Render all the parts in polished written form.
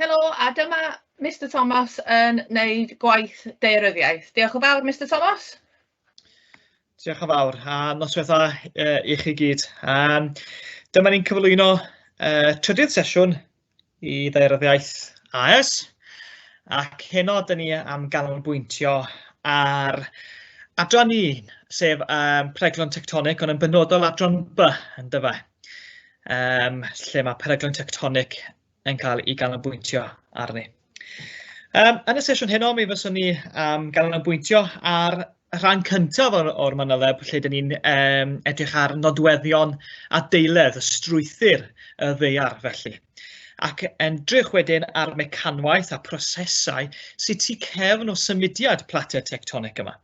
Helo, a dyma Mister Thomas yn wneud gwaith daearyddiaeth. Diolch yn fawr, Mister Thomas. Diolch yn fawr, a noswaith dda i chi gyd. Dyma ni'n cyflwyno trydydd sesiwn i ddaearyddiaeth AS, ac heno dyn ni am ganolbwyntio ar adran 1, sef peryglon tectonig, ond yn benodol adran B, yndyfe, lle mae peryglon tectonig yn cael ei ganolbwyntio arni. Yn y sesiwn heno, mi fyswn ni am ganolbwyntio ar y rhan cyntaf o'r manyleb, lle dyn ni'n edrych ar nodweddion adeiledd, y strwythur y ddaear felly. Ac edrych wedyn ar mecanwaith a prosesau sydd tu cefn o symudiad platiau tectonig yma.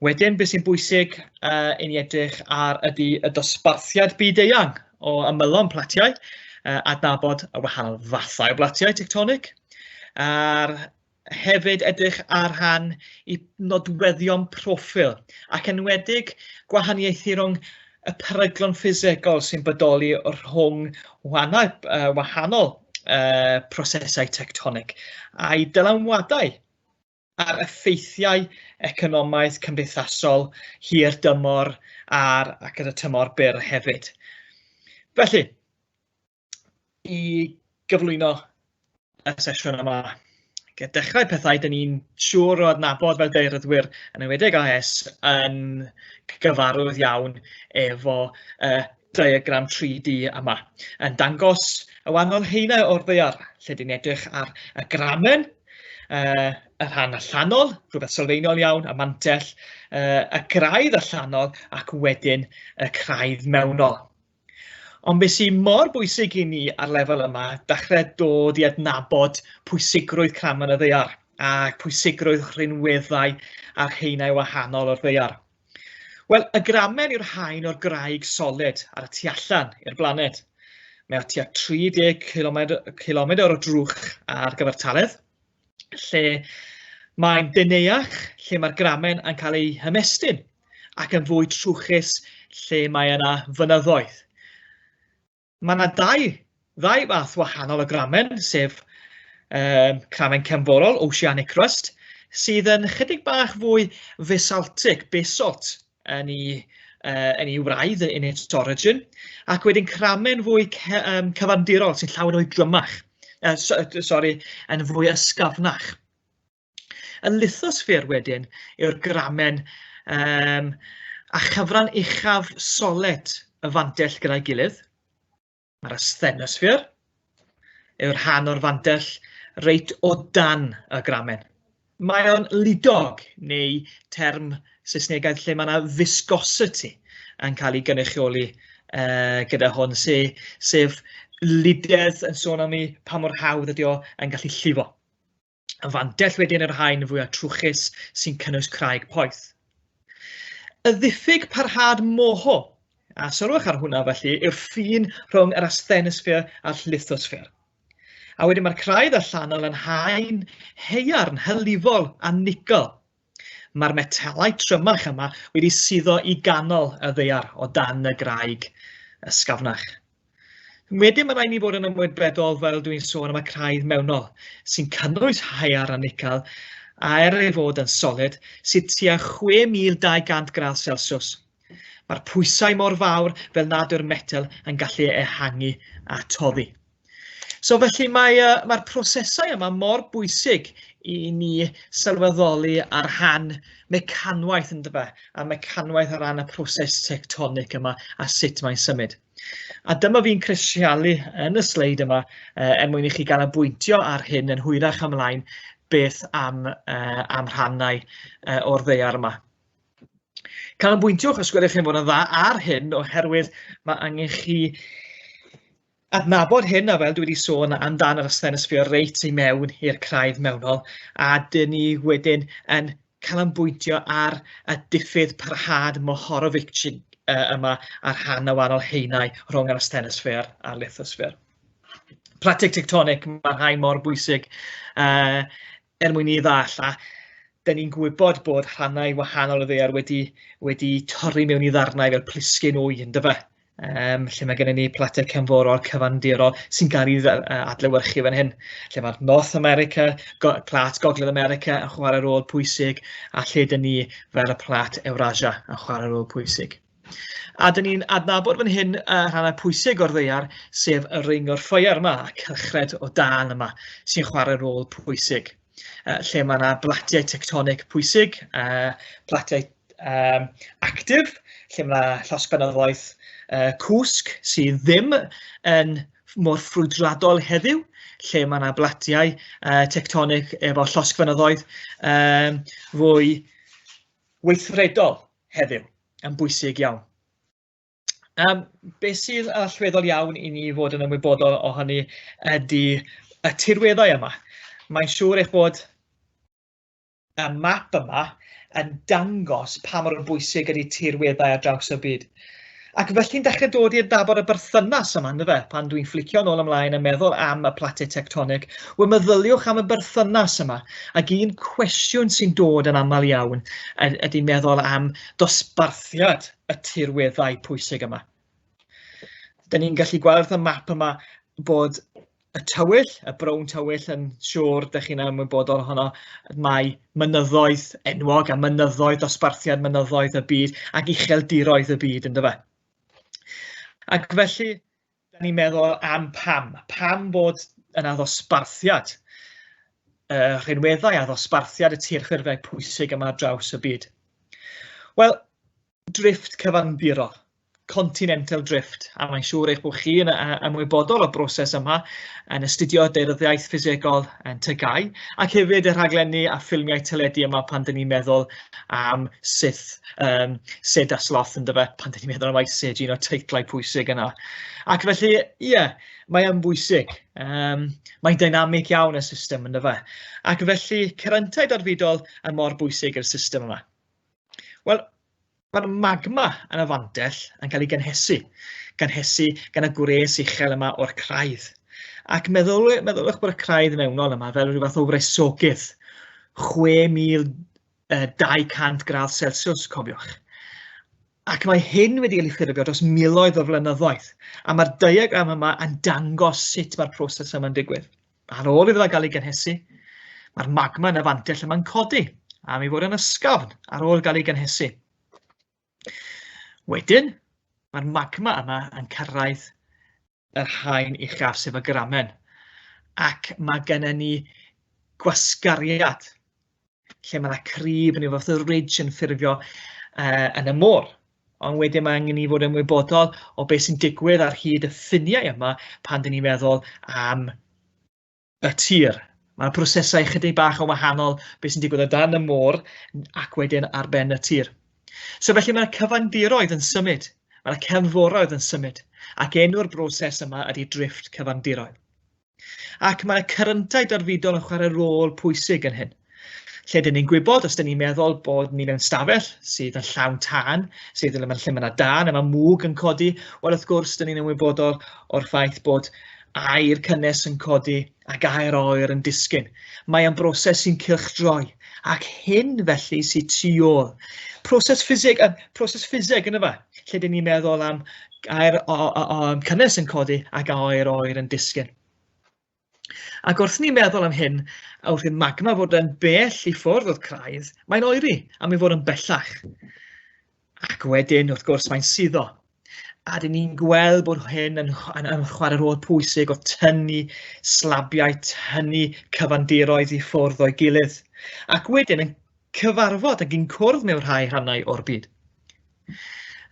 Wedyn, beth sy'n bwysig i ni edrych ar ydy y dosbarthiad byd-eang o ymylon platiau, adnabod y wahanol fathau o blatiau tectonig, a'r hefyd edrych ar rhan i nodweddion proffil, ac enwedig gwahaniaethu rhwng y peryglon ffisegol sy'n bodoli rhwng wahanol prosesau tectonig, a'i dylanwadau ar effeithiau economaidd, cymdeithasol, hir dymor a'r, ac ar y tymor byr hefyd. Felly, i gyflwyno y sesiwn yma, gyda dechrau pethau, dyn ni'n siŵr o adnabod fel daearyddwyr, yn enwedig AS, yn gyfarwydd iawn efo diagram 3D yma, yn dangos y wahanol haenau o'r ddaear, lle dyn ni'n edrych ar y gramen, y rhan allanol, rhywbeth sylfaenol iawn, y mantell, y graidd allanol ac wedyn y craidd mewnol. Ond beth sy'n mor bwysig i ni ar lefel yma, dechrau dod i adnabod pwysigrwydd cramen y ddaear a pwysigrwydd rhinweddau a'r haenau wahanol o'r ddaear. Wel, y gramen yw'r haen o'r graig solid ar y tu allan i'r blaned. Mae o tua 30 cilomedr o drwch ar gyfartaledd, lle mae'n deneuach, lle mae'r gramen yn cael ei hymestyn, ac yn fwy trwchus lle mae yna fynyddoedd. Mae yna ddau fath wahanol o gramen, sef cramen cefnforol, oceanic crust, sydd yn chydig bach fwy basaltic, basalt, yn ei wraidd, in its origin, ac wedyn cramen fwy cyfandirol sy'n llawer fwy drymach, sorry, yn fwy ysgafnach. Y lithosffer wedyn yw'r gramen a chyfran uchaf solet y fantell gyda'i gilydd. Mae'r asthenosffer yw'r rhan o'r fantell reit o dan y gramen. Mae o'n lidog, neu term Saesnegaidd lle mae yna viscosity yn cael ei gynrychioli gyda hwn, sef lidedd yn sôn am i pa mor hawdd ydy o yn gallu llifo. Y fantell wedyn yr haen fwyaf trwchus sy'n cynnwys craig poeth. Y ddiffyg parhad moho, a sylwch ar hwnna felly, yw'r ffin rhwng yr asthenosffer a'r lithosffer. A wedyn mae'r craidd allanol yn haen haearn, hylifol a nicel. Mae'r metelau trymach yma wedi suddo i ganol y ddaear o dan y graig ysgafnach. Wedyn mae rhaid ni fod yn ymwybodol, fel dwi'n sôn am y craidd mewnol, sy'n cynnwys haearn a nicel, a er ei fod yn solid, sydd tua 6,200 gradd Celsius. Mae'r pwysau mor fawr fel nad yw'r metel yn gallu ehangu a toddi. So felly mae'r prosesau yma mor bwysig i ni sylweddoli ar rhan mecanwaith yndyfe, a mecanwaith ar ran y proses tectonig yma a sut mae'n symud. A dyma fi'n crisialu yn y sleid yma er mwyn i chi ganolbwyntio ar hyn yn hwyrach ymlaen beth am rhannau o'r ddaear yma. Canolbwyntiwch os gwelwch chi'n fod yn dda ar hyn oherwydd mae angen chi adnabod hyn, a fel dwi wedi sôn amdan yr asthenosffer reit i mewn i'r craidd mewnol, a dyn ni wedyn yn canolbwyntio ar y diffydd parhad Mohorovic yma a'r rhan o wahanol haenau rhwng yr asthenosffer a'r lithosffer. Platig tectonic, mae rhai mor bwysig er mwyn i ddall, a dyn ni'n gwybod bod rhannau wahanol o ddaear wedi torri mewn i ddarnau fel plisgyn wy, yndyfe? lle mae gennym ni platiau cefnforol cyfandirol sy'n cael ei adlewyrchu fan hyn, lle mae'r North America, plat Gogledd America yn chwarae rôl pwysig, a lle dyn ni fel y plat Eurasia yn chwarae rôl pwysig. A dyn ni'n adnabod fan hyn y rhannau pwysig o'r ddaear, sef y ring o'r ffair yma, y cylchred o dân yma, sy'n chwarae rôl pwysig. Lle mae yna blatiau tectonig pwysig, platiau actif, lle mae yna llosgfynyddoedd cwsg sydd ddim yn mor ffrwydradol heddiw, lle mae yna blatiau tectonig efo llosgfynyddoedd fwy weithredol heddiw, yn bwysig iawn. Beth sydd yn allweddol iawn i ni fod yn ymwybodol o hynny ydy y tirweddau yma. Mae'n siŵr eich bod y map yma yn dangos pa mor bwysig ydy tirweddau ar draws y byd. Ac felly'n dechrau dod i'r dabod y berthynas yma, ynddo fe, pan dwi'n fflicio nôl ymlaen yn meddwl am y platiau tectonig, wel meddyliwch am y berthynas yma. Ac un cwestiwn sy'n dod yn aml iawn ydy meddwl am dosbarthiad y tirweddau pwysig yma. Dyn ni'n gallu gweld wrth y map yma bod y tywyll, y brown tywyll yn siŵr, dych chi'n ymwybodol ohono, mae mynyddoedd enwog a mynyddoedd, dosbarthiad mynyddoedd y byd ac ucheldiroedd y byd, ynddo fe. Ac felly, da ni'n meddwl am pam. Pam bod yna ddosbarthiad y rhinweddau a ddosbarthiad y tirffurfiau pwysig yma ar draws y byd? Wel, drifft cyfandirol, continental drift, a mae'n siŵr eich bod chi'n ymwybodol o'r broses yma yn astudio daearyddiaeth ffisegol yn TGAU, ac hefyd y rhaglenni a ffilmiau teledu yma pan dyn ni'n meddwl am Sith, Sid a Sloth yn dyfe, pan dyn ni'n meddwl am Ice Age, un o'r teitlau pwysig yna. Ac felly, ie, yeah, mae yn bwysig. Mae'n dynamig iawn y system yn dyfe. Ac felly, ceryntau darfudol yn mor bwysig i'r system yma. Wel, mae'r magma yn y fantell yn cael ei gynhesu, gynhesu gan y gwres uchel yma o'r craidd. Ac meddwl, meddylwch bod y craidd mewnol yma fel rhyw fath o wresogydd, 6,200 gradd Celsius, cofiwch. Ac mae hyn wedi cael ei ffurfio dros miloedd o flynyddoedd, a mae'r diagram yma yn dangos sut mae'r proses yma'n digwydd. Ar ôl iddo fe gael ei gynhesu, mae'r magma yn y fantell yma'n codi, a mi fod yn ysgafn ar ôl gael ei gynhesu. Wedyn, mae'r magma yma yn cyrraedd yr haen uchaf, sef y gramen, ac mae gennym ni gwasgariad, lle mae yna crib neu fath o ridge yn ffurfio yn y môr. Ond wedyn mae angen i ni fod yn ymwybodol o beth sy'n digwydd ar hyd y ffiniau yma pan dyn ni'n meddwl am y tir. Mae'r prosesau chydig bach yn wahanol beth sy'n digwydd o dan y môr ac wedyn ar ben y tir. So felly mae'r cyfandiroedd yn symud, mae'r cefnforoedd yn symud, ac enw'r broses yma ydy drifft cyfandiroedd. Ac mae cyryntau darfudol yn chwarae rôl pwysig yn hyn. Lle dyn ni'n gwybod, os dyn ni'n meddwl bod ni mewn stafell sydd yn llawn tân, sydd yn lle mae yna dân a mae mwg yn codi, wel wrth gwrs, dyn ni'n ymwybodol o'r ffaith bod aer cynnes yn codi ac aer oer yn disgyn. Mae yn broses sy'n cylchdroi, ac hyn felly sydd tu ôl. Proses ffiseg, proses ffiseg yn y fe, lle dyn ni'n meddwl am aer o, o, o, cynnes yn codi ac aer oer yn disgyn. Ac wrth ni meddwl am hyn, a wrth i'r magma fod yn bell i ffwrdd o'r craidd, mae'n oeri am ei fod yn bellach. Ac wedyn, wrth gwrs, mae'n suddo. A dyn ni'n gweld bod hyn yn, yn, yn chwarae rôl pwysig o tynnu slabiau, tynnu cyfandiroedd i ffwrdd o'i gilydd. Ac wedyn yn cyfarfod ac yn cwrdd mewn rhai rhannau o'r byd.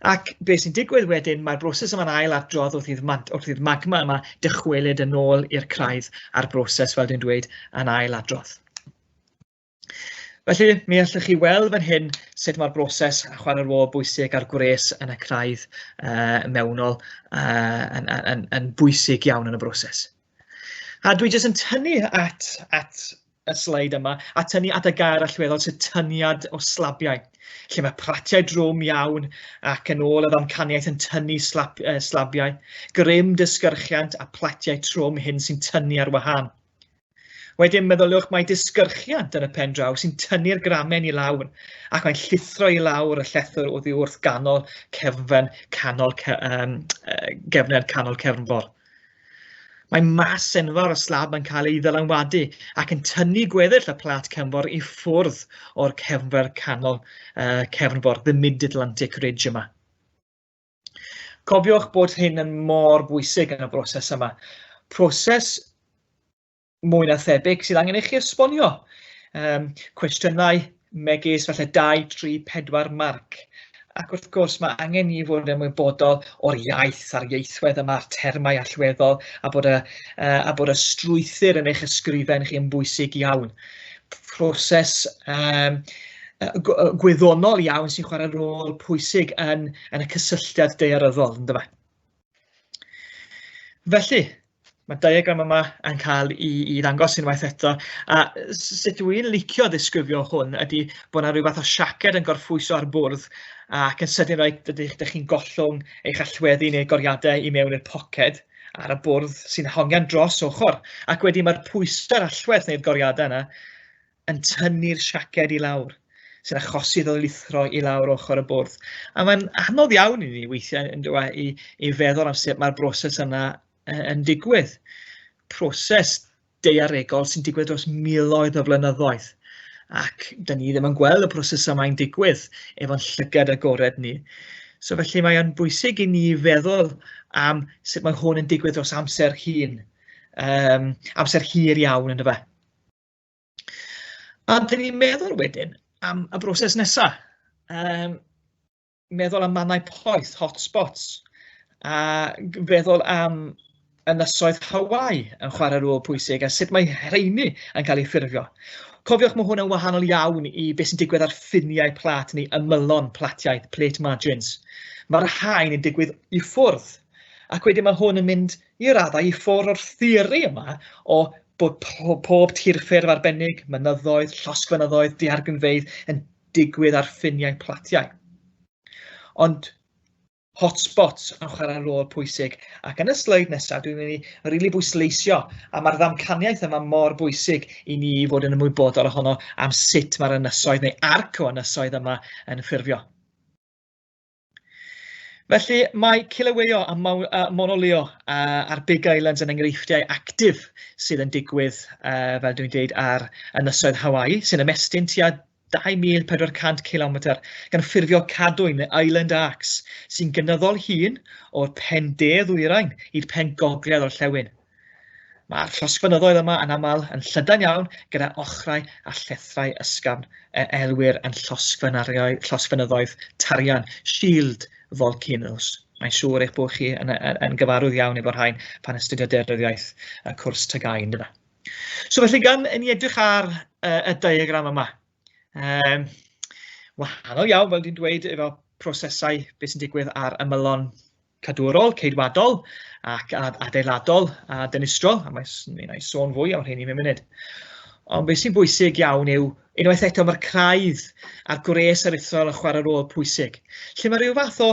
Ac beth sy'n digwydd wedyn, mae'r broses yma'n ail adrodd wrth i'r wrth i'r magma yma dychwelyd yn ôl i'r craidd a'r broses, fel dwi'n dweud, yn ail adrodd. Felly, mi allwch chi weld fan hyn sut mae'r broses a chwarae rôl bwysig ar gwres yn y craidd mewnol yn, yn, yn, yn bwysig iawn yn y broses. A dwi jyst yn tynnu at, at y sleid yma, a tynnu at y gair allweddol sef tyniad o slabiau, lle mae pratiau drwm iawn ac yn ôl y ddamcaniaeth yn tynnu slap, slabiau, grym dysgyrchiant a platiau trwm hyn sy'n tynnu ar wahân. Wedyn meddyliwch mai disgyrchiant yn y pen draw sy'n tynnu'r gramen i lawr ac mae'n llithro i lawr y llethr oddi wrth ganol cefnfen canol ce, um, gefnen canol cefnfor. Mae mas enfawr o slab yn cael ei ddylanwadu ac yn tynnu gweddill y plat cefnfor i ffwrdd o'r cefnfer canol uh, cefnfor, the Mid-Atlantic Ridge yma. Cofiwch bod hyn yn mor bwysig yn y broses yma. Proses mwy na thebyg sydd angen i chi esbonio. Um, cwestiynau megis falle 2, 3, 4 marc. Ac wrth gwrs mae angen i fod yn ymwybodol o'r iaith a'r ieithwedd yma, a'r termau allweddol, a bod y, uh, a bod y strwythur yn eich ysgrifen chi yn bwysig iawn. Proses um, gwyddonol iawn sy'n chwarae rôl pwysig yn, yn y cysylltiad daearyddol, ynddo fe? Felly, mae'r diagram yma yn cael ei, i ddangos unwaith eto. A sut dwi'n licio ddisgrifio hwn ydy bod yna rhyw fath o siaced yn gorffwyso ar bwrdd ac yn sydyn rhaid dydych, ydych chi'n gollwng eich allweddi neu goriadau i mewn i'r poced ar y bwrdd sy'n hongian dros ochr. Ac wedyn mae'r pwysau'r allwedd neu'r goriadau yna yn tynnu'r siaced i lawr, sy'n achosi iddo lithro i lawr ochr y bwrdd. A mae'n anodd iawn i ni weithiau yn dweud i, i feddwl am sut mae'r broses yna yn digwydd. Proses daearegol sy'n digwydd dros miloedd o flynyddoedd. Ac dyn ni ddim yn gweld y proses yma'n digwydd efo'n llygad agored ni. So felly mae o'n bwysig i ni feddwl am sut mae hwn yn digwydd dros amser hun. Um, amser hir iawn yn dyfa. A dyn ni'n meddwl wedyn am y broses nesaf. Um, meddwl am mannau poeth, hotspots, a feddwl am ynysoedd Hawaii yn chwarae rôl pwysig a sut mae rheini yn cael eu ffurfio. Cofiwch mae hwn yn wahanol iawn i beth sy'n digwydd ar ffiniau plat neu ymylon platiau, plate margins. Mae'r rhain yn digwydd i ffwrdd, ac wedyn mae hwn yn mynd i raddau i ffwrdd o'r theori yma o bod pob tirffurf arbennig, mynyddoedd, llosgfynyddoedd, daeargrynfeydd yn digwydd ar ffiniau platiau. Ond hotspots yn chwarae rôl pwysig. Ac yn y sleid nesaf, dwi'n mynd i rili really bwysleisio, a mae'r ddamcaniaeth yma mor bwysig i ni fod yn ymwybodol ohono am sut mae'r ynysoedd neu arc o ynysoedd yma yn ffurfio. Felly, mae Kilauea a Mauna Loa a'r Big Islands yn enghreifftiau actif sydd yn digwydd, fel dwi'n dweud, ar ynysoedd Hawaii, sy'n ymestyn tua 2,400 cilometr, gan ffurfio cadwyn neu island arcs sy'n gynyddol hŷn o'r pen de-ddwyrain i'r pen gogledd-orllewin. Mae'r llosgfynyddoedd yma yn aml yn llydan iawn gyda ochrau a llethrau ysgafn y elwir yn llosgfynyddoedd tarian, shield volcanoes. Mae'n siŵr eich bod chi yn, yn, yn gyfarwydd iawn efo'r rhain pan astudio daearyddiaeth y cwrs TGAU, ynddo fe? So felly gan i ni edrych ar y diagram yma, um, wahanol iawn, fel dwi'n dweud, efo prosesau beth sy'n digwydd ar ymylon cadwrol, ceidwadol ac adeiladol a dinistrol, a mae mi wna i sôn fwy am rheini mewn munud. Ond beth sy'n bwysig iawn yw, unwaith eto mae'r craidd a'r gwres aruthrol yn chwarae rôl pwysig. Lle mae rhyw fath o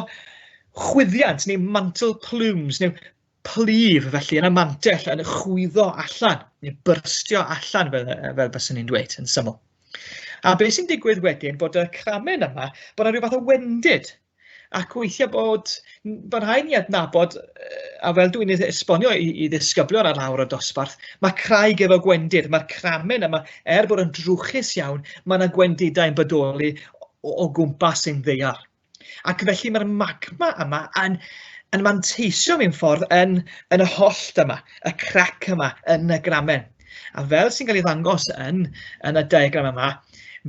chwyddiant neu mantle plumes neu plif felly yn y mantell yn chwyddo allan neu byrstio allan fel, fel byswn ni'n dweud yn syml. A beth sy'n digwydd wedyn bod y cramen yma, bod yna rhyw fath o wendid Ac weithiau bod, bod rhaid ni adnabod, a fel dwi'n esbonio i, i ddisgyblion ar lawr y dosbarth, mae craig efo gwendid, mae'r cramen yma, er bod yn drwchus iawn, mae yna gwendidau yn bodoli o, o gwmpas ein ddaear. Ac felly mae'r magma yma yn, yn manteisio mewn ffordd yn, yn y hollt yma, y crac yma yn y gramen. A fel sy'n cael ei ddangos yn, yn y diagram yma,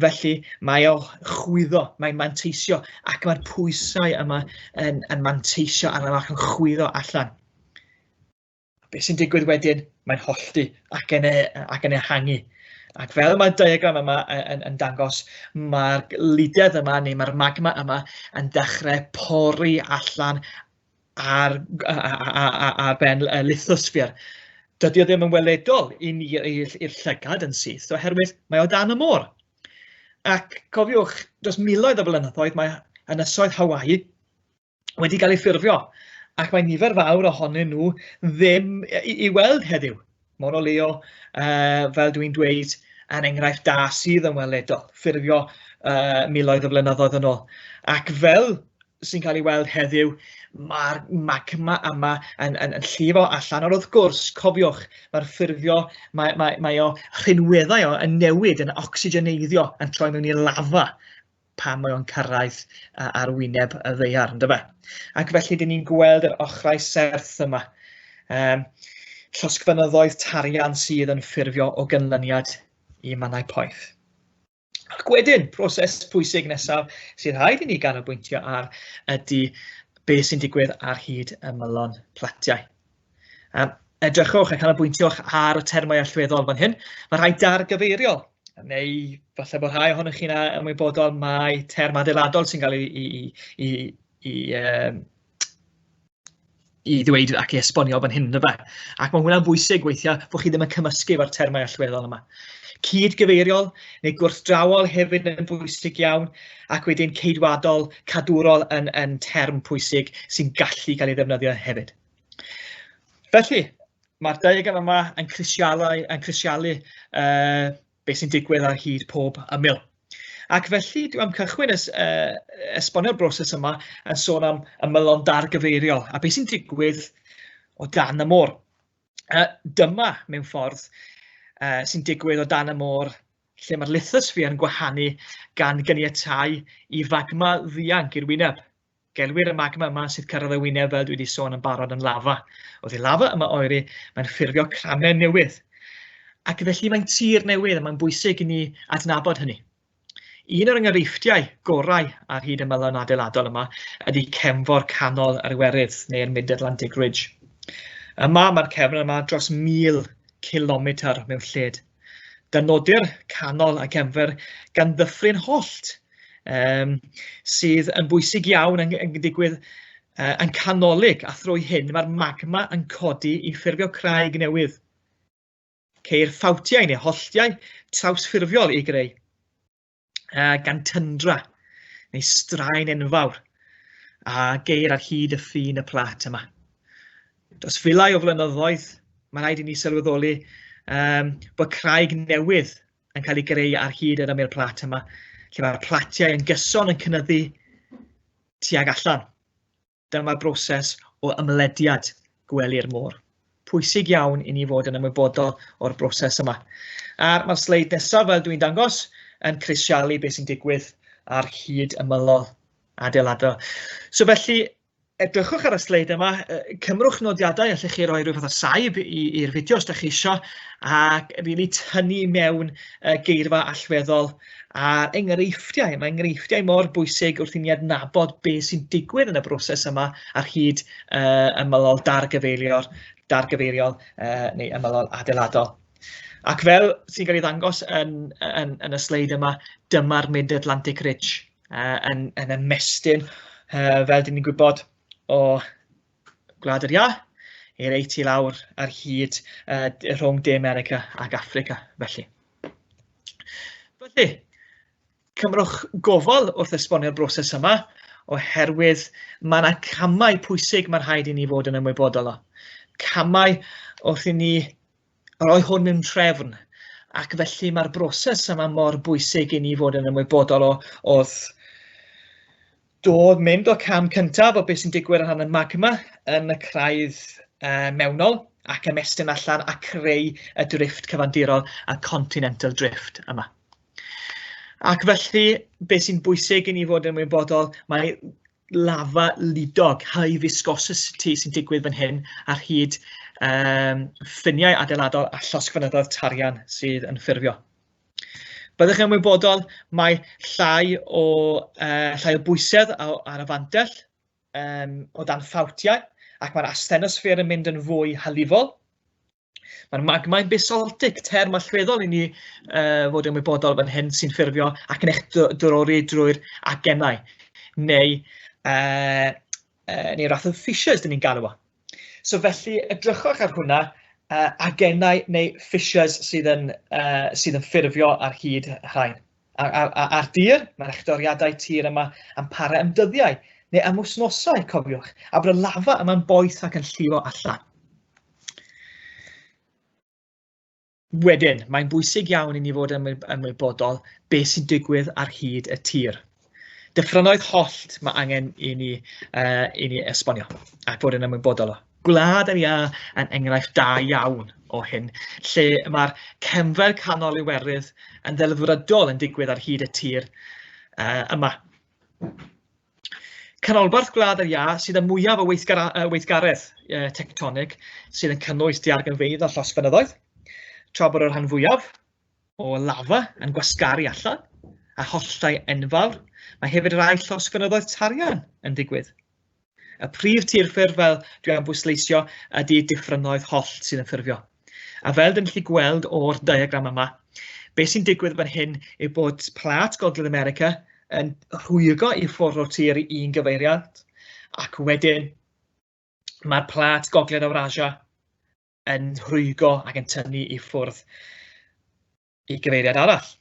felly mae o chwyddo, mae'n manteisio, ac mae'r pwysau yma yn, yn manteisio arno ac yn chwyddo allan. Beth sy'n digwydd wedyn, mae'n hollti ac yn, e, ac yn ehangu. Ac fel mae'r diagram yma yn, yn, yn dangos, mae'r lidedd yma neu mae'r magma yma yn dechrau pori allan ar, ar ben y lithosffer. Dydy o ddim yn weledol i ni i'r llygad yn syth, oherwydd mae o dan y môr. Ac cofiwch, dros miloedd o flynyddoedd mae ynysoedd Hawaii wedi cael ei ffurfio, ac mae nifer fawr ohonyn nhw ddim i, i weld heddiw. Monoleo, fel dwi'n dweud, yn enghraifft da sydd yn weledol, ffurfio miloedd o flynyddoedd yn ôl. Ac fel sy'n cael ei weld heddiw, mae'r magma yma yn, yn, yn llifo allan, ond wrth gwrs, cofiwch, mae'r ffurfio, mae, mae, mae o rhinweddau o yn newid, yn ocsigeneiddio, yn troi mewn i lafa pan mae o'n cyrraedd ar wyneb y ddaear, ynddo fe? Ac felly, dyn ni'n gweld yr ochrau serth yma. Um, llosgfynyddoedd tarian sydd yn ffurfio o ganlyniad i mannau poeth. Ac wedyn, proses pwysig nesaf sydd rhaid i ni ganolbwyntio ar ydy beth sy'n digwydd ar hyd ymylon platiau. Um, edrychwch a canolbwyntiwch ar y termau allweddol fan hyn. Mae rhai dargyfeiriol, neu falle bod rhai ohonoch chi'n ymwybodol mai term adeiladol sy'n cael ei, i, i, i, um, i ddweud ac i esbonio fan hyn, yndyfe? Ac mae hwnna'n bwysig weithiau bod chi ddim yn cymysgu efo'r termau allweddol yma. Cyd-gyfeiriol neu gwrthdrawol hefyd yn bwysig iawn, ac wedyn ceidwadol, cadwrol yn, yn term pwysig sy'n gallu cael ei ddefnyddio hefyd. Felly, mae'r diagram yma yn crisialu, yn crisialu uh, beth sy'n digwydd ar hyd pob ymyl. Ac felly dwi am cychwyn es, uh, esbonio'r broses yma yn sôn am ymylon dargyfeiriol a beth sy'n digwydd o dan y môr. Uh, dyma, mewn ffordd, uh, sy'n digwydd o dan y môr lle mae'r lithosphere yn gwahanu gan gyniatáu i fagma ddianc i'r wyneb. Gelwir y magma yma sydd cyrraedd y wyneb fel dwi wedi sôn yn barod yn lafa. Wrth i lafa yma oeri, mae'n ffurfio cramau newydd. Ac felly mae'n tir newydd a mae'n bwysig i ni adnabod hynny. Un o'r enghreifftiau gorau ar hyd y melon adeiladol yma ydy cefnfor canol yr Iwerydd neu'r Mid-Atlantic Ridge. Yma mae'r cefn yma dros 1,000 kilometr mewn lled. Dynodir canol y cefnfor gan ddyffryn hollt um, sydd yn bwysig iawn yn, yn digwydd uh, yn canolig, a thrwy hyn mae'r magma yn codi i ffurfio craig newydd. Ceir ffawtiau neu holltiau trawsffurfiol i greu uh, gan tyndra neu straen enfawr a geir ar hyd y ffin y plat yma. Dros filau o flynyddoedd, mae rhaid i ni sylweddoli um, bod craig newydd yn cael ei greu ar hyd yr ymyl plat yma, lle mae'r platiau yn gyson yn cynyddu tuag allan. Dyma'r broses o ymlediad gwely'r môr. Pwysig iawn i ni fod yn ymwybodol o'r broses yma. A mae'r sleid nesaf, fel dwi'n dangos, yn crisialu beth sy'n digwydd ar hyd ymylol adeiladol. So felly, edrychwch ar y sleid yma, cymrwch nodiadau, allech chi roi rhyw fath o saib i'r fideo os ydych chi isio, ac rili tynnu mewn geirfa allweddol a'r enghreifftiau. Mae enghreifftiau mor bwysig wrth i ni adnabod beth sy'n digwydd yn y broses yma ar hyd uh, ymylol dargyfeiriol, dargyfeiriol uh, neu ymylol adeiladol. Ac fel sy'n cael ei ddangos yn, yn, yn y sleid yma, dyma'r Mid-Atlantic Ridge uh, yn, yn ymestyn, uh, fel dyn ni'n gwybod, o Gwlad yr Iâ i reit i lawr ar hyd uh, rhwng De America ac Affrica, felly. Felly, cymrwch gofal wrth esbonio'r broses yma, oherwydd mae yna camau pwysig mae rhaid i ni fod yn ymwybodol o. Camau wrth i ni roi hwn mewn trefn, ac felly mae'r broses yma mor bwysig i ni fod yn ymwybodol o wrth dod mynd o'r cam cyntaf o beth sy'n digwydd ar rhan y magma yn y craidd uh, mewnol ac ymestyn allan a creu y drifft cyfandirol, y continental drift yma. Ac felly, beth sy'n bwysig i ni fod yn ymwybodol, mae lafa ludog, high viscosity sy'n digwydd fan hyn ar hyd um, ffiniau adeiladol a llosgfynyddoedd tarian sydd yn ffurfio. Byddwch yn ymwybodol mae llai o, uh, llai o bwysedd ar y fantell um, o dan ffawtiau ac mae'r asthenosffer yn mynd yn fwy hylifol. Mae'r magma'n basaltic, term allweddol i ni uh, fod yn ymwybodol fan hyn sy'n ffurfio ac yn eich drori drwy'r agenau, neu, uh, uh, neu rath o fissures, dyn ni'n galw o. So felly, edrychwch ar hwnna, uh, agenau neu fissures sydd yn, uh, sydd yn ffurfio ar hyd rhain. Ar, ar, ar, ar dir, mae'r echdoriadau tir yma am para am dyddiau, neu am wythnosau, cofiwch, a bod y lafa yma'n boeth ac yn llifo allan. Wedyn, mae'n bwysig iawn i ni fod yn ymwybodol beth sy'n digwydd ar hyd y tir. Dyffrynnoedd hollt mae angen i ni, uh, i ni esbonio ac fod yn ymwybodol o. Gwlad yr Iâ yn enghraifft da iawn o hyn, lle mae'r cefnfer canol Iwerydd yn ddelfrydol yn digwydd ar hyd y tir uh, yma. Canolbarth Gwlad yr Iâ sydd â mwyaf o weithgaredd tectonig sydd yn cynnwys diargynfeydd a llosgfynyddoedd, tra bod y rhan fwyaf o lafa yn gwasgaru allan a holltau enfawr. Mae hefyd rai llosgfynyddoedd tarian yn digwydd. Y prif tirffurf, fel dwi am bwysleisio, ydy dyffrynnoedd hollt sydd yn ffurfio. A fel dyn ni'n gallu gweld o'r diagram yma, beth sy'n digwydd fan hyn yw bod plât Gogledd America yn rhwygo i ffwrdd o'r tir i un gyfeiriad, ac wedyn mae'r plât Gogledd Awrasia yn rhwygo ac yn tynnu i ffwrdd i gyfeiriad arall.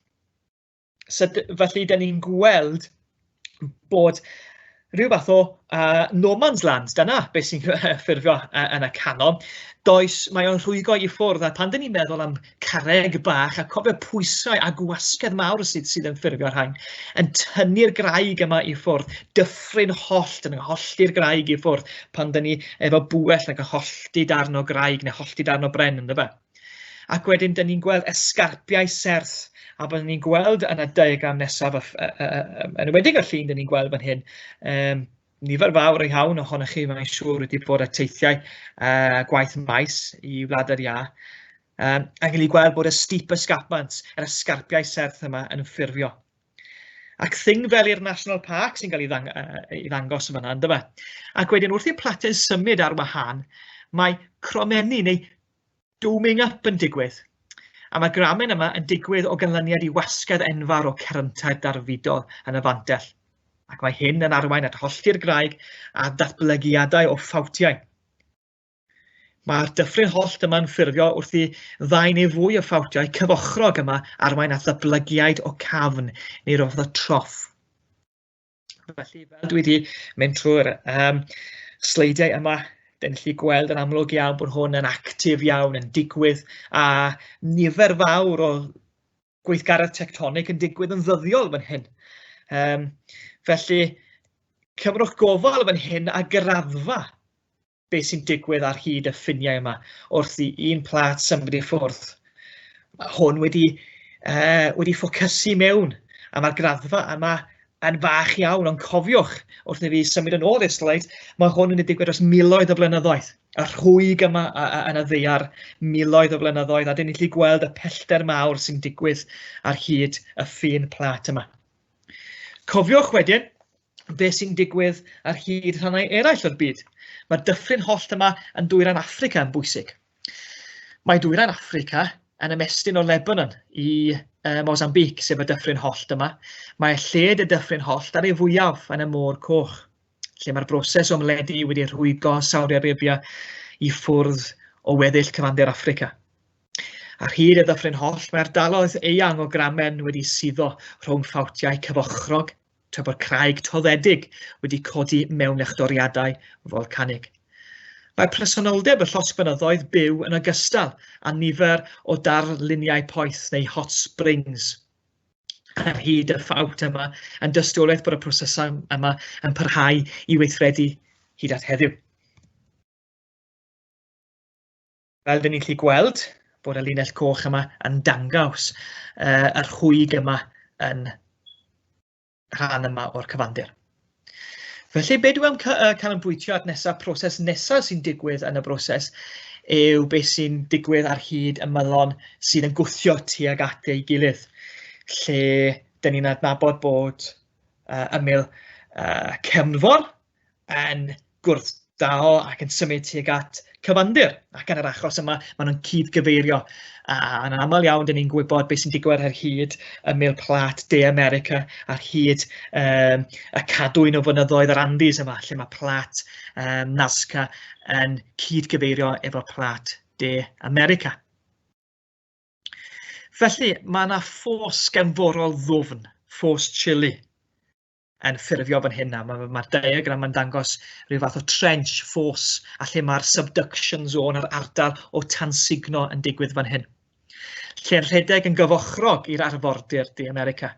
So, felly, dyn ni'n gweld bod rhyw fath o uh, no man's land, dyna beth sy'n ffurfio yn y canol. Does, mae o'n rhwygo i ffwrdd, a pan dyn ni'n meddwl am carreg bach, a cofio pwysau a gwasgedd mawr sydd, sydd yn ffurfio rhain, yn tynnu'r graig yma i ffwrdd, dyffryn hollt yn hollti'r graig i ffwrdd, pan dyn ni efo bwell ac yn hollti darn o graig neu hollti darn o bren, ynddo fe. Ac wedyn, dyn ni'n gweld esgarpiau serth, a byddwn ni'n gweld yn y diagram nesaf, yn enwedig y llun dyn ni'n gweld fan hyn, um, nifer fawr iawn ohonych chi, mae'n siŵr, wedi bod ar teithiau uh, gwaith maes i Wlad yr Iâ. Um, a gallu gweld bod y steep escarpment, yr esgarpiau serth yma yn ffurfio. Ac thing fel i'r National Park sy'n cael ei, ddang ei ddangos yn fan'na, ynddo fe? Ac wedyn wrth i'r platau symud ar wahân, mae cromenni neu doming up yn digwydd. A mae'r gramen yma yn digwydd o ganlyniad i wasgedd enfawr o ceryntau darfudol yn y fantell. Ac mae hyn yn arwain at hollti'r graig a datblygiadau o ffawtiau. Mae'r dyffryn hollt yma'n ffurfio wrth i ddau neu fwy o ffawtiau cyfochrog yma arwain at ddatblygiad o cafn neu rhyw fath o troff. Felly, fel dwi wedi mynd trwy'r um, sleidiau yma, dyn ni'n gallu gweld yn amlwg iawn bod hwn yn actif iawn, yn digwydd, a nifer fawr o gweithgaredd tectonig yn digwydd yn ddyddiol fan hyn. Um, felly, cymrwch gofal fan hyn a graddfa beth sy'n digwydd ar hyd y ffiniau yma wrth i un plât symud i ffwrdd. Mae hwn wedi, uh, wedi ffocysu mewn a mae'r graddfa yma yn fach iawn, ond cofiwch, wrth i fi symud yn ôl i'r sleid, mae hwn yn digwydd dros miloedd o flynyddoedd. Y rhwyg yma yn y ddaear, miloedd o flynyddoedd, a dyn ni'n gallu gweld y pellter mawr sy'n digwydd ar hyd y ffin plât yma. Cofiwch wedyn, beth sy'n digwydd ar hyd rhannau eraill o'r byd. Mae'r dyffryn hollt yma yn Dwyrain Affrica yn bwysig. Mae Dwyrain Affrica yn ymestyn o Lebanon i uh, Mozambique, sef y dyffryn hollt yma. Mae lled y dyffryn hollt ar ei fwyaf yn y Môr Coch, lle mae'r broses o ymledu wedi rhwygo Saudi Arabia i ffwrdd o weddill cyfandir Affrica. Ar hyd y ddyffryn hollt, mae ardaloedd eang o gramen wedi suddo rhwng ffawtiau cyfochrog tra bod craig toddedig wedi codi mewn echdoriadau folcanig. Mae presenoldeb y llosgfynyddoedd byw yn ogystal â nifer o darluniau poeth neu hot springs ar hyd y ffawt yma yn dystiolaeth bod y prosesau yma yn parhau i weithredu hyd at heddiw. Fel dyn ni'n gallu gweld, bod y linell coch yma yn dangos uh, yr rhwyg yma yn rhan yma o'r cyfandir. Felly, be dwi am canolbwyntio at nesaf, proses nesaf sy'n digwydd yn y broses, yw beth sy'n digwydd ar hyd y mylon sydd yn gwthio tuag at ei gilydd, lle dyn ni'n adnabod bod uh, ymyl uh, cefnfor yn gwrthdaro ac yn symud tuag at cyfandir. Ac yn yr achos yma, maen nhw'n cyd-gyfeirio. A yn aml iawn, dyn ni'n gwybod beth sy'n digwydd ar hyd ymyl plât De America, ar hyd um, y cadwyn o fynyddoedd yr Andes yma, lle mae plât um, Nazca yn cyd-gyfeirio efo plât De America. Felly, mae yna ffos gefnforol ddwfn, ffos Chile, yn ffurfio fan hyn. Mae'r ma diagram yn dangos rhyw fath o trench force a lle mae'r subduction zone, yr ardal o tansigno yn digwydd fan hyn. Lle'n rhedeg yn gyfochrog i'r arfordir De America.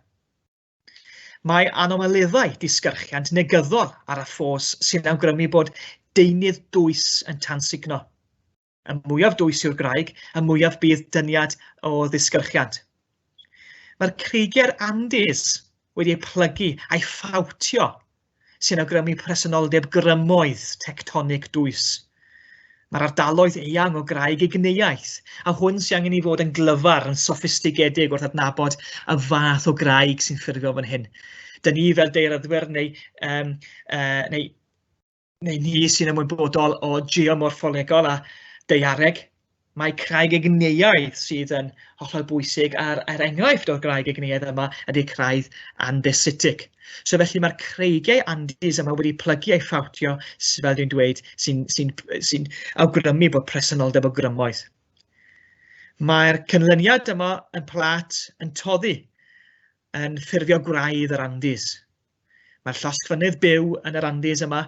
Mae anomaleddau disgyrchiant negyddol ar y ffos sy'n awgrymu bod deunydd dwys yn tansigno. Y mwyaf dwys yw'r graig, y mwyaf bydd dyniad o ddisgyrchiant. Mae'r creigiau'r Andes wedi eu plygu a'i ffawtio, sy'n awgrymu presenoldeb grymoedd tectonig dwys. Mae'r ardaloedd eang o graig igneiaeth, a hwn sy'n angen i fod yn glyfar, yn soffistigedig wrth adnabod y fath o graig sy'n ffurfio fan hyn. Dyn ni fel daearyddwyr neu, um, uh, neu neu ni sy'n ymwybodol o geomorffolegol a daeareg, mae craig egneiaidd sydd yn hollol bwysig a'r, er enghraifft o'r graig egneiaidd yma ydy craidd andesitig. So felly mae'r creigiau Andes yma wedi plygu eu ffawtio, fel dwi'n dweud, sy'n sy sy awgrymu bod presenoldeb o grymoedd. Mae'r cynlyniad yma yn plat yn toddi, yn ffurfio gwraidd yr Andes. Mae'r llosgfynydd byw yn yr Andes yma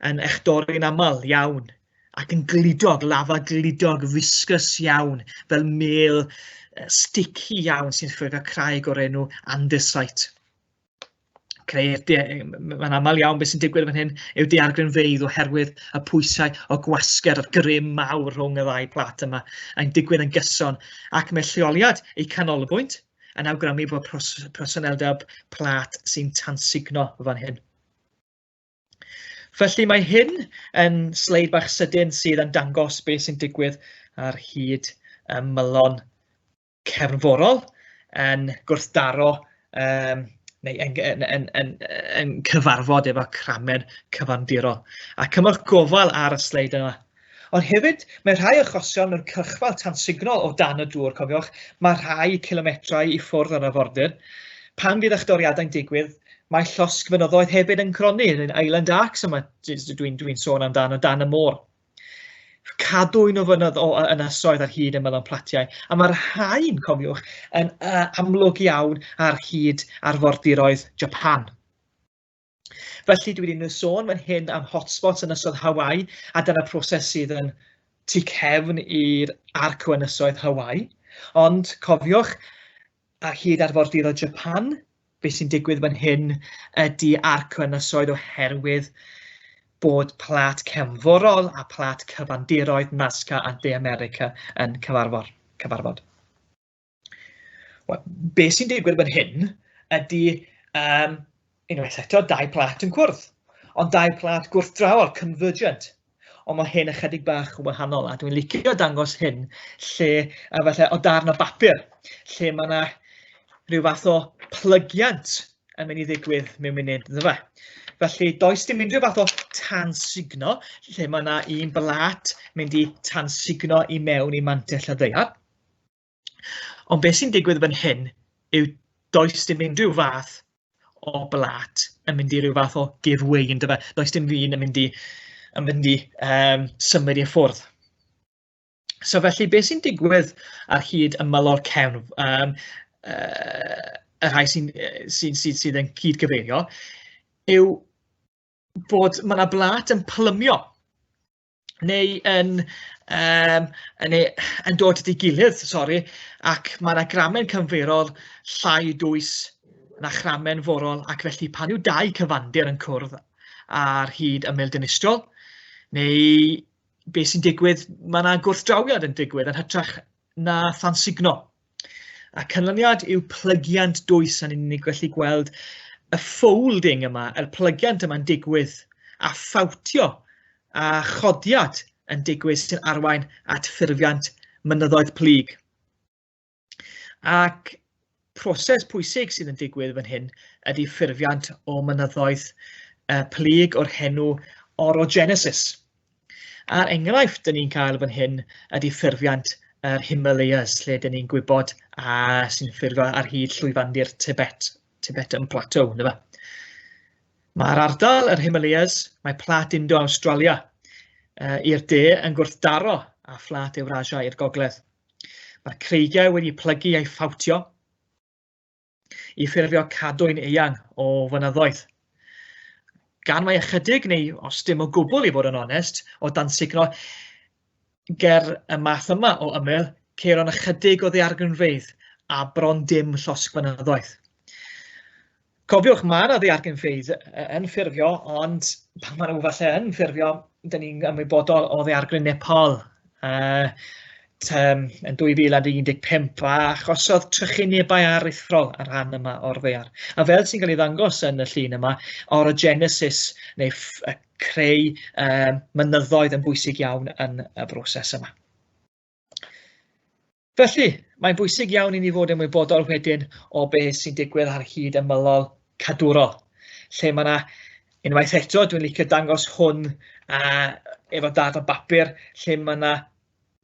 yn echdori'n aml iawn ac yn gludog, lafa gludog, viscous iawn, fel mel sticky iawn sy'n ffurfio craig o'r enw andesite. Creu'r, mae'n aml iawn beth sy'n digwydd fan hyn yw daeargrynfeydd oherwydd y pwysau o gwasgedd a'r grym mawr rhwng y ddau plat yma yn digwydd yn gyson ac mae lleoliad eu canolbwynt yn awgrymu bod presenoldeb plât sy'n tansigno fan hyn. Felly mae hyn yn sleid bach sydyn sydd yn dangos beth sy'n digwydd ar hyd y mylon cefnforol yn gwrthdaro um, neu yn, yn, yn, yn, yn cyfarfod efo cramen cyfandirol. A cymorth gofal ar y sleid yma. Ond hefyd, mae rhai achosion mewn cyrchfan tansignol o dan y dŵr, cofiwch, mae rhai cilometrau i ffwrdd o'r arfordir. Pan fydd echdoriadau'n digwydd, mae llosgfynyddoedd hefyd yn cronni, yn Island Arcs yma dwi'n dwi sôn amdano, dan y môr. Cadwyn o fynydd o ynysoedd ar hyd ymylon platiau, a mae'r rhain, cofiwch, yn uh, amlwg iawn ar hyd arfordiroedd Japan. Felly dwi wedi sôn fan hyn am hotspots ynysoedd Hawaii, a dyna'r proses sydd yn tu cefn i'r arc o ynysoedd Hawaii. Ond cofiwch, ar hyd arfordiroedd Japan, beth sy'n digwydd fan hyn ydy arc o ynysoedd oherwydd bod plat cefnforol a plat cyfandiroedd Nazca a De America yn cyfarfod. cyfarfod. Wel, be sy'n digwydd fan hyn ydy, um, unwaith eto, dau plat yn cwrdd. Ond dau plat gwrthdrawol, convergent. Ond mae hyn ychydig bach yn wahanol, a dwi'n licio dangos hyn lle, a falle o darn o bapur, lle mae yna rhyw fath o plygiant yn mynd i ddigwydd mewn munud, ynddo fe? Felly, does dim unrhyw fath o tansigno, lle mae yna un blat mynd i tansigno i mewn i mantell y ddaear. Ond beth sy'n digwydd fan hyn yw does dim unrhyw fath o blat yn mynd i ryw fath o give way yn dyfa. Does dim un yn mynd i, yn mynd i um, symud i ffwrdd. So felly beth sy'n digwydd ar hyd ymylol cefn, um, uh, y rhai sy'n sy, sy, sydd yn cydgyfeirio, yw bod mae yna blat yn plymio neu yn, um, neu yn dod at ei gilydd, sori, ac mae yna gramen cyfeirol llai dwys na chramen forol, ac felly pan yw dau cyfandir yn cwrdd ar hyd ymyl dinistriol, neu beth sy'n digwydd, mae yna gwrthdrawiad yn digwydd yn hytrach na thansigno. A canlyniad yw plygiant dwys, a ni'n gallu gweld y folding yma, yr plygiant yma'n digwydd, a ffawtio a chodiad yn digwydd sy'n arwain at ffurfiant mynyddoedd plyg. Ac proses pwysig sydd yn digwydd fan hyn ydy ffurfiant o mynyddoedd plyg o'r henw orogenesis. A'r enghraifft dyn ni'n cael fan hyn ydy ffurfiant yr Himalayas, lle dyn ni'n gwybod a sy'n ffurfio ar hyd llwyfandir Tibet, Tibetan Plateau, ynddo fe. Mae'r ardal yr Himalayas, mae plat Indo-Awstralia uh, i'r de yn gwrthdaro â phlat Eurasia i'r gogledd. Mae'r creigiau wedi plygu a'i ffawtio i ffurfio cadwyn eang o fynyddoedd. Gan mai ychydig, neu os dim o gwbl i fod yn onest, o dansigno ger y math yma o ymyl Ceir ond ychydig o ddaeargrynfeydd a bron dim llosgfynyddoedd. Cofiwch, mae yna ddaeargrynfeydd yn ffurfio, ond pan maen nhw falle yn ffurfio, dyn ni'n ymwybodol o ddaeargryn Nepal yn 2015 a achosodd trychinebau aruthrol ar rhan yma o'r ddaear. A fel sy'n cael ei ddangos yn y llun yma, orogenesis neu creu mynyddoedd yn bwysig iawn yn y broses yma. Felly, mae'n bwysig iawn i ni fod yn ymwybodol wedyn o beth sy'n digwydd ar hyd ymylol cadwrol, lle mae yna, unwaith eto, dwi'n licio dangos hwn efo darn o bapur, lle mae yna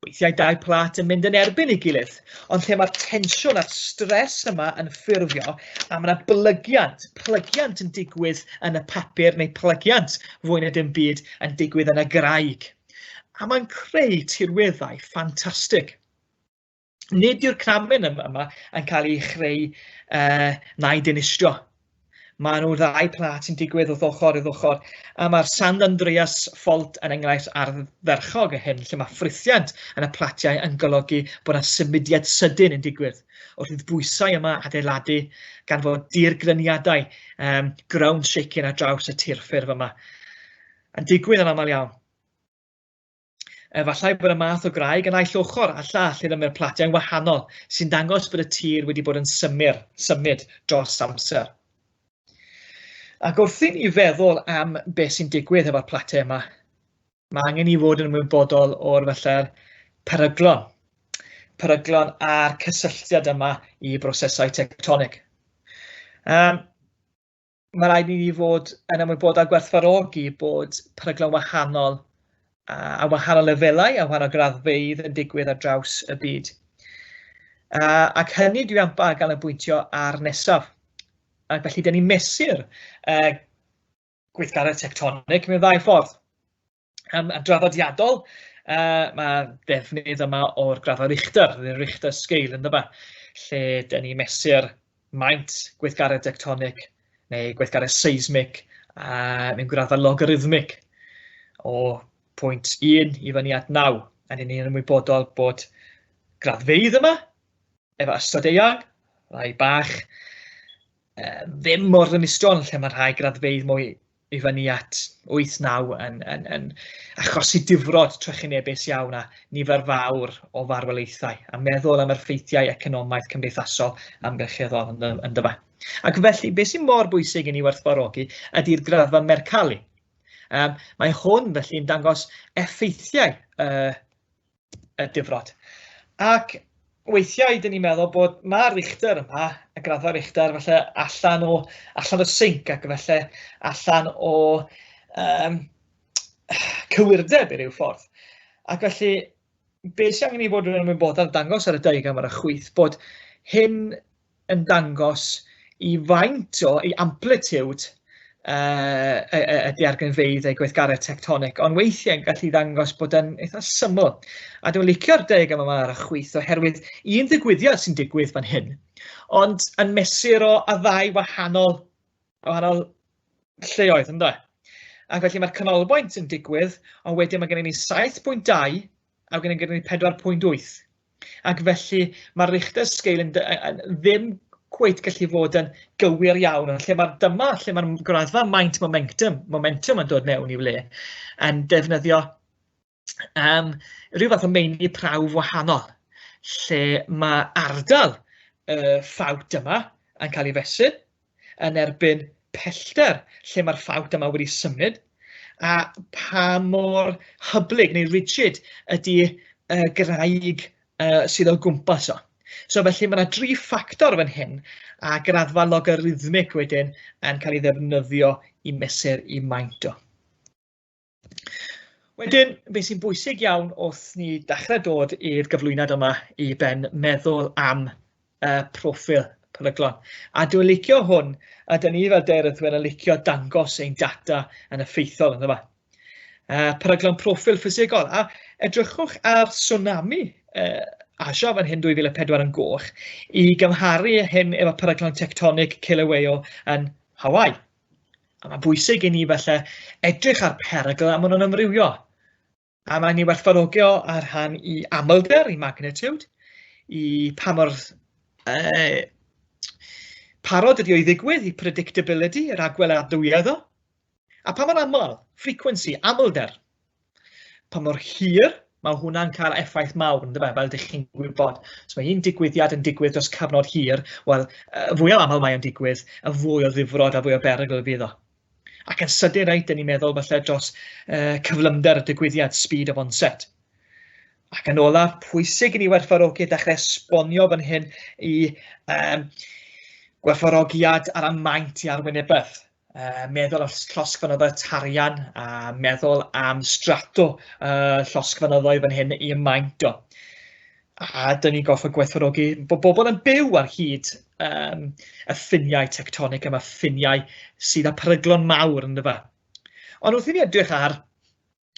weithiau dau plât yn mynd yn erbyn ei gilydd, ond lle mae'r tensiwn a'r stres yma yn ffurfio, a mae yna blygiant, plygiant yn digwydd yn y papur, neu plygiant fwy na dim byd yn digwydd yn y graig. A mae'n creu tirweddau ffantastig. Nid yw'r cramen yma yn cael ei chreu na'i dinistrio. Maen nhw ddau plât sy'n digwydd wrth ochr i'r ochr, a mae'r San Andreas Fault yn enghraifft ardderchog o hyn, lle mae ffrithiant yn y platiau yn golygu bod yna symudiad sydyn yn digwydd wrth i'r bwysau yma adeiladu gan fod dirgryniadau, ground shaking ar draws y tirffurf yma yn digwydd yn aml iawn. Efallai bod y math o graig yn naill ochr a llall i'r ymyl platiau'n wahanol, sy'n dangos bod y tir wedi bod yn symud, symud dros amser. Ac wrth i ni feddwl am beth sy'n digwydd efo'r platiau yma, mae angen i fod yn ymwybodol o'r felly'r peryglon. Peryglon a'r cysylltiad yma i brosesau tectonig. Mae rhaid i ni fod yn ymwybodol a gwerthfawrogi bod peryglon wahanol a wahanol lefelau a wahanol graddfeydd yn digwydd ar draws y byd. Ac hynny dwi am ganolbwyntio ar nesaf. Ac felly, dyn ni'n mesur gweithgaredd tectonig mewn ddau ffordd. Yn draddodiadol, mae defnydd yma o'r graddfa Richter, the Richter scale ynddo fe, lle dyn ni'n mesur maint gweithgaredd tectonig neu gweithgaredd seismig mewn graddfa logarithmig o pwynt 1 i fyny at 9. A dyn ni'n ymwybodol bod graddfeydd yma, efo ystod eang, rai bach, ddim mor ddinistriol, lle mae rhai graddfeydd mwy i fyny at 8-9 yn achosi difrod trychinebus iawn a nifer fawr o farwolaethau, a meddwl am yr ffeithiau economaidd, cymdeithasol, amgylcheddol ynddo fe. Ac felly, beth sy'n mor bwysig i ni werthfawrogi ydy'r graddfa Mercalli. Mae hwn felly yn dangos effeithiau y difrod. Ac weithiau, dyn ni'n meddwl bod mae'r Richter yma, y graddfa Richter, falle allan o sync ac felly allan o cywirdeb i ryw ffordd. Ac felly, beth sy'n angen i fod yn ymwybodol dangos ar y diagram ar y chwith, bod hyn yn dangos i faint o, i amplitude y daeargrynfeydd eu gweithgaredd tectonig, ond weithiau yn gallu ddangos bod yn eitha syml. A dwi'n licio'r diagram yma ar y chwith oherwydd un ddigwyddiad sy'n digwydd fan hyn, ond yn mesur o a ddau wahanol lleoedd, ynddo? Ac felly mae'r canolbwynt yn digwydd, ond wedyn mae gennym ni 7.2 a wedyn gennym ni 4.8. Ac felly mae'r Richter scale yn ddim cweit gallu fod yn gywir iawn, ond lle mae'r dyma, lle mae'r graddfa maint momentum yn dod mewn i'w le, yn defnyddio rhyw fath o meini prawf wahanol, lle mae ardal y ffawt yma yn cael ei fesur yn erbyn pellter lle mae'r ffawt yma wedi symud, a pa mor hyblyg neu rigid ydy y graig sydd o gwmpas o. So felly mae yna dri ffactor fan hyn, a graddfa logarithmig wedyn yn cael ei ddefnyddio i mesur i maint o. Wedyn, beth sy'n bwysig iawn wrth ni dechrau dod i'r gyflwyniad yma i ben meddwl am proffil peryglon. A dwi'n licio hwn, a dyn ni fel daearyddwyr yn licio dangos ein data yn effeithiol ynddo fe. Peryglon proffil ffisegol. A edrychwch ar tsunami Asia fan hyn 2004 yn goch i gymharu hyn efo peryglon tectonig Kilauea yn Hawaii. A mae'n bwysig i ni felly edrych ar perygl a maen nhw'n amrywio. A mae'n ni werthfawrogio ar rhan i amlder, i magnitude. i pa mor parod ydy o i ddigwydd, i predictability, yr agweladwyedd o, a pa mor aml, frequency, amlder. Pa mor hir, mae hwnna'n cael effaith mawr, ynddo fe, fel ydych chi'n gwybod. So mae un digwyddiad yn digwydd dros cyfnod hir, wel, y fwyaf aml mae o'n digwydd, y fwy o ddifrod a fwy o berygl fydd o. Ac yn sydyn reit, dyn ni'n meddwl falle dros cyflymder y digwyddiad, speed of onset. Ac yn olaf, pwysig i ni werthfawrogi dechrau esbonio fan hyn i gwerthfawrogiad ar y maint i arwynebedd. Meddwl am llosgfynyddoedd tarian a meddwl am strato llosgfynyddoedd fan hyn i maint o. A dyn ni'n gorfod gwerthfawrogi bod bobl yn byw ar hyd y ffiniau tectonig yma, ffiniau sydd â peryglon mawr ynddo fe. Ond wrth i ni edrych ar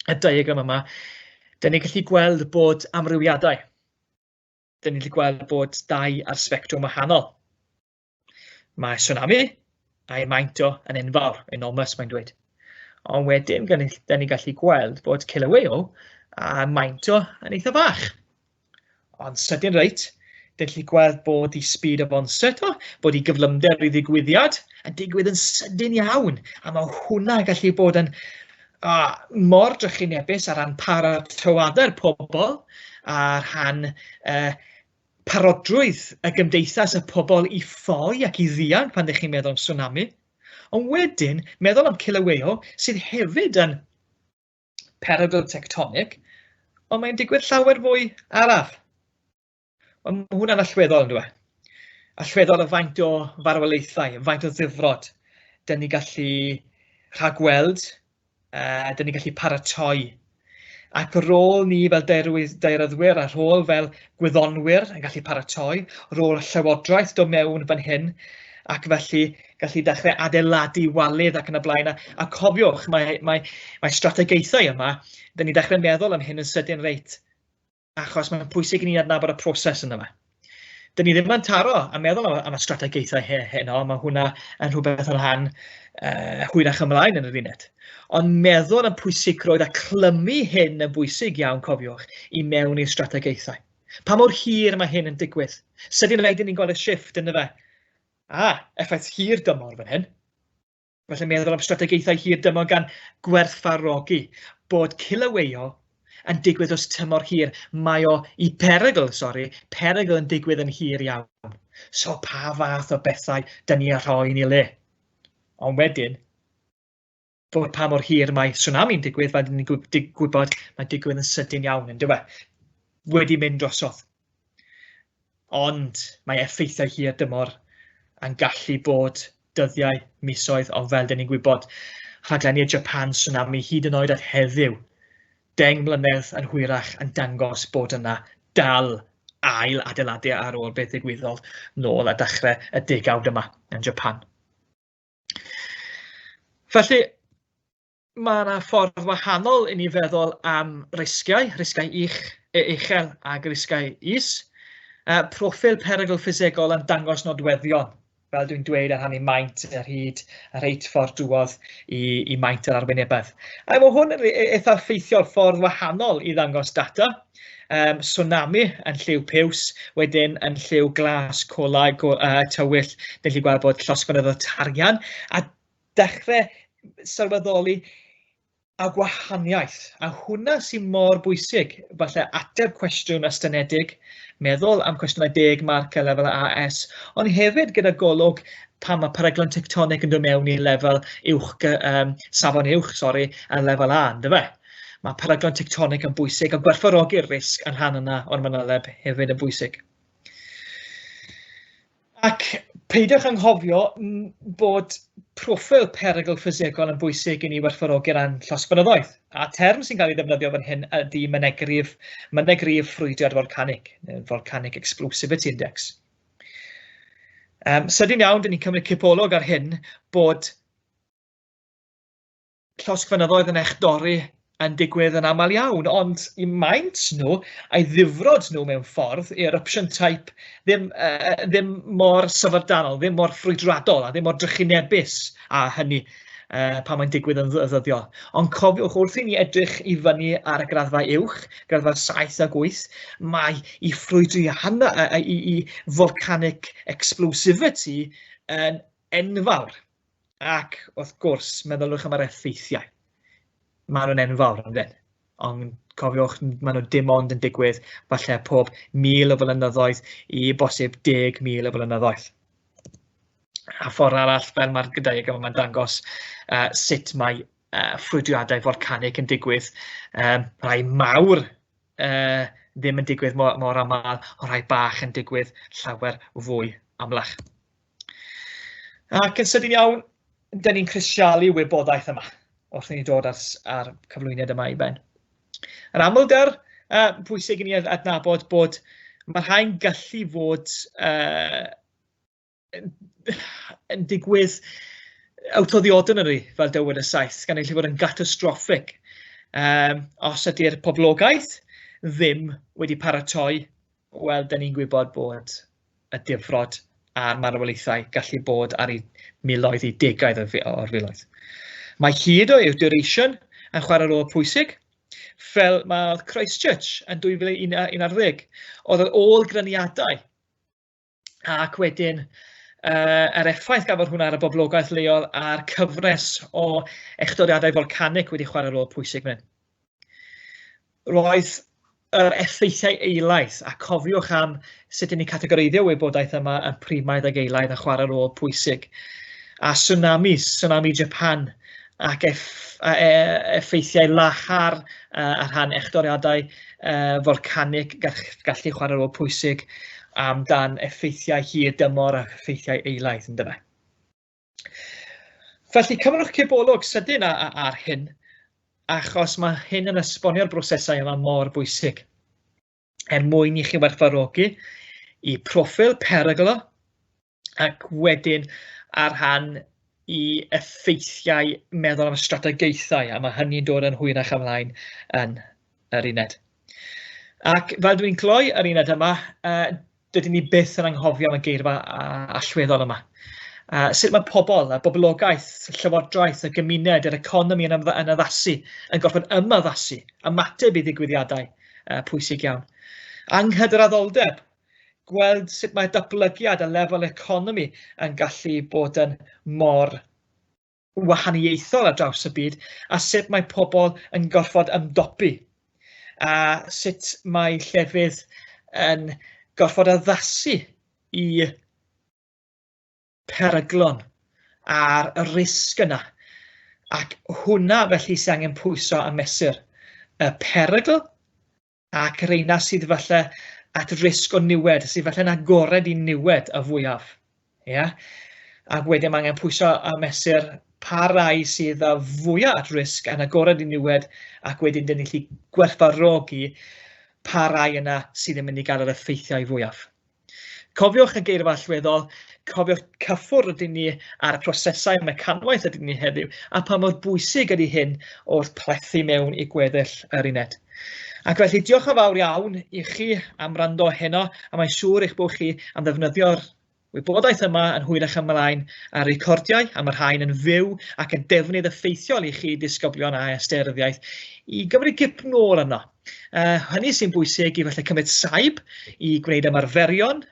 y diagram yma, dyn ni'n gallu gweld bod amrywiadau. Dyn ni'n gallu gweld bod dau ar sbectrwm wahanol. Mae tsunami a'i maint o yn enfawr, enormous mae'n dweud. Ond wedyn, da ni'n gallu gweld bod Kilauea a maint o yn eitha bach. Ond sydyn reit, dyn gallu gweld bod i speed of onset o, bod i gyflymder i ddigwyddiad yn digwydd yn sydyn iawn. A mae hwnna'n gallu bod yn mor drychinebus ar ran paratoadau'r pobl, a rhan parodrwydd y gymdeithas, y pobl i ffoi ac i ddianc pan ddech chi'n meddwl am tsunami. Ond wedyn, meddwl am Kilauea, sydd hefyd yn perygl tectonig, ond mae'n digwydd llawer fwy araf. Ond mae hwnna'n allweddol, yn dweud. Allweddol y faint o farwolaethau, faint o ddifrod dyn ni gallu rhagweld, dyn ni'n gallu paratoi. Ac rôl ni fel daearyddwyr a rôl fel gwyddonwyr yn gallu paratoi, rôl y llywodraeth dod mewn fan hyn, ac felly gallu dechrau adeiladu walydd ac yn y blaen. A cofiwch, mae strategaethau yma, dyn ni'n dechrau meddwl am hyn yn sydyn reit, achos mae'n pwysig i ni adnabod y proses yna fe. Dyn ni ddim yn taro a meddwl am y strategaethau heno, mae hwnna yn rhywbeth o rhan hwyrach ymlaen yn yr uned. Ond meddwl am pwysigrwydd a clymu hyn yn bwysig iawn, cofiwch, i mewn i'r strategaethau. Pa mor hir mae hyn yn digwydd? Sydyn rhaid i ni'n gweld y shift yna fe. Effaith hir dymor fan hyn. Felly meddwl am strategaethau hir dymor gan gwerthfawrogi bod Kilauea yn digwydd dros tymor hir. Mae o i perygl, sori, perygl yn digwydd yn hir iawn. So pa fath o bethau dyn ni a rhoi yn ei le? Ond wedyn, bod pa mor hir mae tsunami'n digwydd, fel dyn ni'n gwybod, mae'n digwydd yn sydyn iawn, yn dyw e? Wedi mynd drosodd. Ond mae effeithiau hir dymor yn gallu bod dyddiau, misoedd, ond fel dyn ni'n gwybod, rhaglenni y Japan Tsunami hyd yn oed at heddiw, 10 mlynedd yn hwyrach yn dangos bod yna dal ail adeiladu ar ôl beth ddigwyddodd nôl a dechrau y degawd yma yn Japan. Felly, mae yna ffordd wahanol i ni feddwl am risgiau, risgiau uchel ac risgiau is. Proffil perygl ffisegol yn dangos nodweddion, fel dwi'n dweud, ar rhannu maint ar hyd y reit ffordd drwodd i maint yr arwynebedd. A mae hwn yn eitha effeithiol ffordd wahanol i ddangos data. Tsunami yn lliw piws, wedyn yn lliw glas, colau, tywyll, dyn ni'n gweld bod llosgfynyddoedd tarian, a dechrau sylweddoli a gwahaniaeth, a hwnna sy'n mor bwysig, falle ateb cwestiwn estynedig, meddwl am cwestiynau 10 marc a lefel AS, ond hefyd gyda golwg pan mae peryglon tectonig yn dod mewn i lefel uwch, safon uwch, sori, a lefel A, ynddo fe? Mae peryglon tectonig yn bwysig, a gwerthfawrogi'r risg yn rhan yna o'r manyleb hefyd yn bwysig. Ac peidiwch anghofio bod proffil perygl ffisegol yn bwysig i ni werthfawrogi ran llosgfynyddoedd. A term sy'n cael ei ddefnyddio fan hyn ydy mynegrif ffrwydriad folcanig, neu Volcanic Explosivity Index. Sydyn iawn, dyn ni'n cymryd cipolwg ar hyn bod llosgfynyddoedd yn eich dorri yn digwydd yn aml iawn, ond i maint nhw a'i ddifrod nhw mewn ffordd, i eruption type, ddim mor syfrdanol, ddim mor ffrwydradol a ddim mor drychinebus a hynny. pan mae'n digwydd yn ddyddiol. Ond cofiwch, wrth i ni edrych i fyny ar y graddfa uwch, graddfa 7 ac 8, mae i ffrwydriannau, i volcanic explosivity yn enfawr. Ac wrth gwrs, meddyliwch am yr effeithiau. Maen nhw'n enfawr, yndyn? Ond cofiwch, maen nhw dim ond yn digwydd falle pob 1,000 o flynyddoedd i bosib 10,000 o flynyddoedd. A ffordd arall, fel mae'r diagram yma'n dangos, sut mae ffrwydriadau folcanig yn digwydd, rhai mawr ddim yn digwydd mor aml, ond rhai bach yn digwydd llawer fwy amlach. Ac yn sydyn iawn, dyn ni'n crisialu wybodaeth yma wrth i ni dod ar cyflwyniad yma i ben. Yr amlder, pwysig i ni adnabod bod mae rhai'n gallu fod yn digwydd out of the ordinary, fel dywed y Saith, gan gallu fod yn catastrophic. Os ydy'r poblogaeth ddim wedi paratoi, wel, dyn ni'n gwybod bod y difrod a'r marwolaethau gallu bod ar eu miloedd i degau o'r filoedd. Mae hyd o yw duration yn chwarae rôl pwysig, fel mae Christchurch yn 2011, oedd yr ôl-gryniadau ac wedyn yr effaith gafodd hwnna ar y boblogaeth leol a'r cyfres o echdoriadau folcanig wedi chwarae rôl pwysig fan hyn. Roedd yr effeithiau eilaidd, a cofiwch am sut ydyn ni'n categoreiddio wybodaeth yma yn primaidd ag eilaidd yn chwarae rôl pwysig. A tsunamis, tsunami Japan, ac effeithiau lahar ar rhan echdoriadau folcanig gallu chwarae rôl pwysig amdan effeithiau hir dymor ac effeithiau eilaidd, yndyfe. Felly, cymrwch cipolwg sydyn ar hyn, achos mae hyn yn esbonio'r brosesau yma mor bwysig. Er mwyn i chi werthfawrogi i proffil perygl ac wedyn ar rhan i effeithiau meddwl am strategaethau, a mae hynny'n dod yn hwyrach ymlaen yn yr uned. Ac fel dwi'n cloi yr uned yma, dydyn ni byth yn anghofio am y geirfa allweddol yma. Sut mae pobl, y boblogaeth, y llywodraeth, y gymuned, yr economi yn addasu, yn gorfod ymaddasu, ymateb i ddigwyddiadau pwysig iawn. Anghydraddoldeb, gweld sut mae datblygiad a lefel economi yn gallu bod yn mor wahaniaethol ar draws y byd, a sut mae pobl yn gorfod ymdopi, a sut mae llefydd yn gorfod addasu i peryglon a'r risg yna. Ac hwnna felly sy'n angen pwyso a mesur y perygl ac reina sydd falle at risg o niwed, sydd falle'n agored i niwed y fwyaf. Ia? Ac wedyn mae angen pwyso a mesur pa rai sydd â fwyaf at risg yn agored i niwed, ac wedyn dyn ni'n gallu gwerthfawrogi pa rai yna sydd yn mynd i gael yr effeithiau fwyaf. Cofiwch y geirfa allweddol, cofiwch cyffwrdd ydyn ni ar y prosesau mecanwaith ydyn ni heddiw, a pa mor bwysig ydy hyn wrth plethu mewn i gweddill yr uned. Ac felly diolch yn fawr iawn i chi am wrando heno, a mae'n siŵr eich bod chi am ddefnyddio'r wybodaeth yma yn hwyrach ymlaen ar recordiau, a mae'r rhain yn fyw ac yn defnydd effeithiol i chi disgyblion a daearyddiaeth i gymryd gip nôl arno. Hynny sy'n bwysig i falle cymryd saib, i gwneud ymarferion,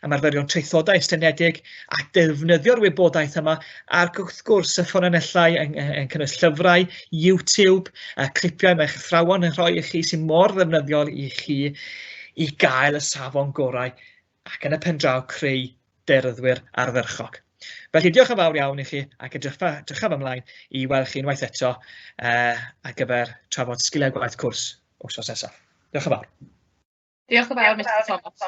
ymarferion traethodau estynedig, a defnyddio'r wybodaeth yma, ac wrth gwrs y ffynonellau yn cynnwys llyfrau, YouTube, clipiau mae eich athrawon yn rhoi i chi sy'n mor ddefnyddiol i chi i gael y safon gorau ac yn y pen draw creu daearyddwyr ardderchog. Felly diolch yn fawr iawn i chi ac edrychaf ymlaen i weld chi unwaith eto ar gyfer trafod sgiliau gwaith cwrs wythnos nesaf. Diolch yn fawr. Diolch yn fawr, Mr Thomas.